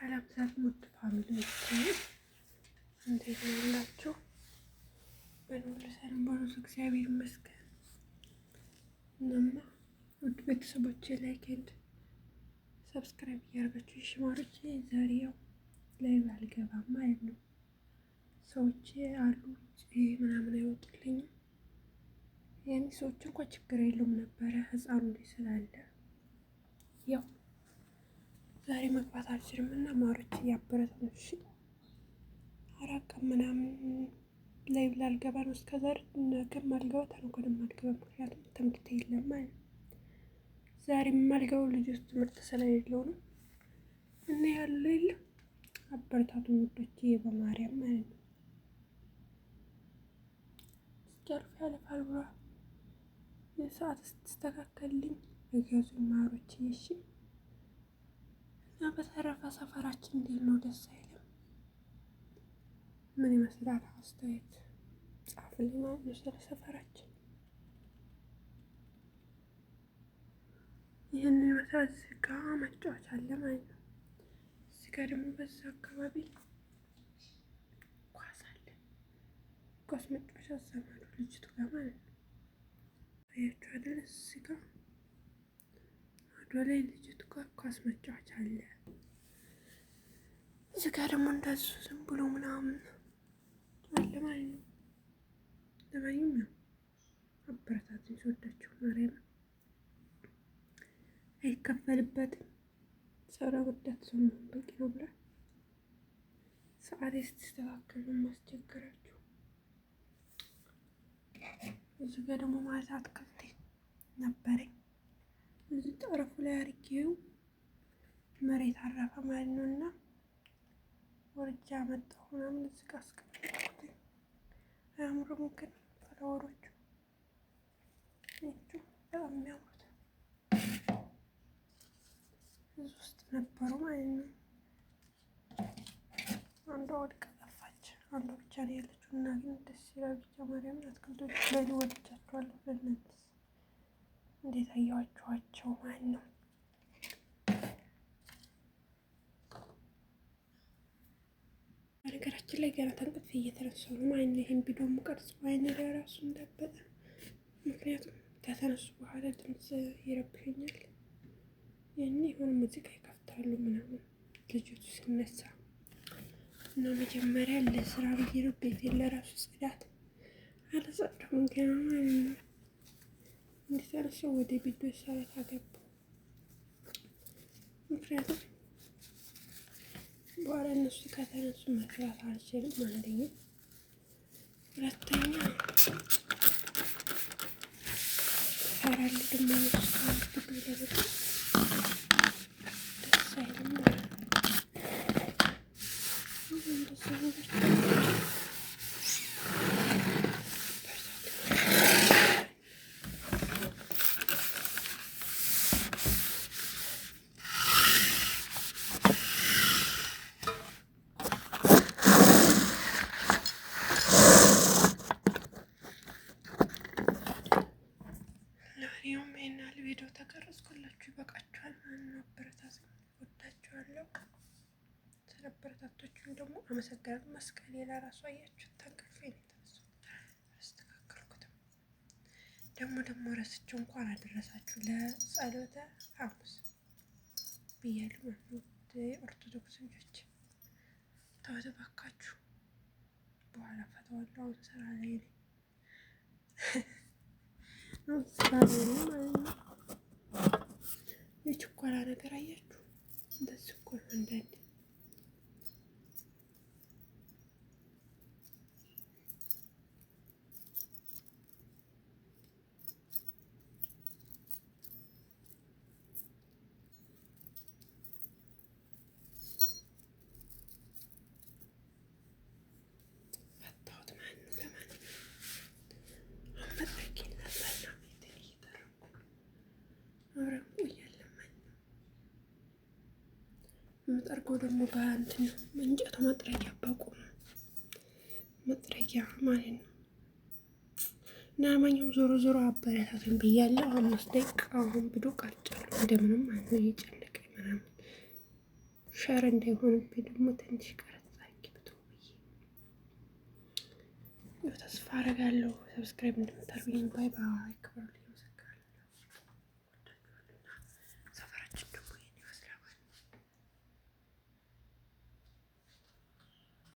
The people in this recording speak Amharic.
ሰላም ሰላም ውድ family ዎች እንዴት ናላችሁ? በሁሉ ሰላም በሁሉ እግዚአብሔር ይመስገን። እናማ ውድ ቤተሰቦቼ like and subscribe እያደረጋችሁ ሽማሮች፣ ዛሬ ያው live አልገባም ማለት ነው። ሰዎች አሉ ውጭ ምናምን አይወጡልኝም። ያኔ ሰዎች እንኳ ችግር የለውም ነበረ ህፃኑ ላይ ስላለ ያው ዛሬ መግባት አልችልም እና ማሮች እያበረታቱ እሺ። 4 ቀን ምናምን live ላልገባ ነው። እስከ ዛሬ ነገም አልገባ ተነገ ወዲያም አልገባ፣ ምክንያቱም ትምህርት የለም ማለት ነው። ዛሬ የማልገባው ልጆች ትምህርት ስለሌለው ነው። እና ያለ የለም አበረታቱ ውዶቼ በማርያም ማለት ነው። እስኪያልፍ ያልፋል ብሏል። የሰዓት ስትስተካከልልኝ እገዙኝ ማሮች እሺ። እና በተረፈ ሰፈራችን እንዴት ነው? ደስ አይልም? ምን ይመስላል? አስተያየት ጻፍልኝ ማለት ነው ስለ ሰፈራችን። ይህንን ይመስላል። እዚህ ጋ መጫወቻ አለ ማለት ነው። እዚህ ጋ ደግሞ በዛ አካባቢ ኳስ አለ። ኳስ መጫወቻ እዛ ማዶ ልጅቱ ጋር ማለት ነው። አያችሁ አይደል? እዚህ ጋ ማዶ ላይ ልጅቱ ጋር ኳስ መጫወቻ አለ። እዚህ ጋ ደግሞ እንደሱ ዝም ብሎ ምናምን አለ ማለት ነው። ለማንኛውም ያው አበረታቱኝ ስወዳችሁ ማርያም አይከፈልበትም። ሰው ለመርዳት ሰው መሆን በቂ ነው ብሏል። ሰዓቴ ስትስተካከል ነው የማስቸግራችሁ። እዚህ ጋር ደግሞ ማለት አትክልቴ ነበረኝ እዚህ ጠረፉ ላይ አድርጌው መሬት አረፈ ማለት ነው እና ወርጃ መጣሁ ምናምን እዚህ ጋር አስቀመጥኩት። አያምሩም ግን flower ኦቹ በጣም የሚያምሩት እዚህ ውስጥ ነበሩ ማለት ነው። አንዷ ወድቃ ጠፋች፣ አንዷ ብቻ ነው ያለችው እና ግን ደስ ይላል ብቻ ማርያምን አትክልቶች ለእኔ ወድጃቸዋለሁ። ለእናንተስ እንዴት አየኋችኋቸው ማለት ነው? በነገራችን ላይ ገና ተንቅልፌ እየተነሳሁ ነው ማለት ነው። ይሄን ቪዲዮ የምቀርጸው አይኔ ላይ ራሱ እንዳበጠ፣ ምክንያቱም ከተነሱ በኋላ ድምፅ ይረብሸኛል። ያኔ የሆነ ሙዚቃ ይከፍታሉ ምናምን ልጆቹ ስነሳ እና መጀመሪያ ለስራ ብዬ ነው። ቤቴን ለራሱ ጽዳት አላጸዳሁም ገና ማለት ነው። እንደተነሳሁ ወደ ቪዲዮ ሰዓት አገባሁ። ምክንያቱም በኋላ እነሱ ከተነሱ መስራት አልችልም። አንደኛ፣ ሁለተኛ እፈራለሁ ደግሞ እነሱ ካሉ ቪዲዮ ለመቅረጽ ደስ አይልም ማለት ነው። እንደዛ ነገር ለማንኛውም ይሄን ያህል ቪዲዮ ተቀረጽኩላችሁ ይበቃችኋል ማለት ነው። አበረታቱኝ፣ ወዳችኋለሁ። ስለአበረታታችሁኝ ደግሞ አመሰግናለሁ። መስቀሌ ለራሱ አያችሁ ተንቅልፌ ነው የተነሳሁት፣ አላስተካከልኩትም። ደግሞ ደግሞ ረስቼው እንኳን አደረሳችሁ ለጸሎተ ሐሙስ ብያለሁ ማለት ነው። የኦርቶዶክስ ልጆች ተው እባካችሁ፣ በኋላ ፈተዋለሁ። አሁን ስራ ላይ ነኝ። ስራ ላይ ነኝ ማለት ነው። የችኮላ ነገር አያችሁ፣ እንደዚህ እኮ ነው አንዳንዴ። ፈታሁት ማለት ነው። ለማንኛውም አሁን መጥረጊያ ላጥባና ቤቴን እየጠረኩ አብረን እንቆያለን ማለት ነው። የምጠርገው ደግሞ በእንትን ነው፣ እንጨቱ መጥረጊያ በቁም መጥረጊያ ማለት ነው። እና ለማንኛውም ዞሮ ዞሮ አበረታቱኝ ብያለሁ። 5 ደቂቃ አሁን ቪዲዮ ቀርጫለሁ እንደምንም ማለት ነው፣ እየጨነቀኝ ምናምን Share እንዳይሆንብኝ ደግሞ ትንሽ ቀረጽ አድርጌ ብተው ብዬ ተስፋ አደርጋለሁ። Subscribe እንደምታደርጉኝ። Bye bye። ክበሩልኝ።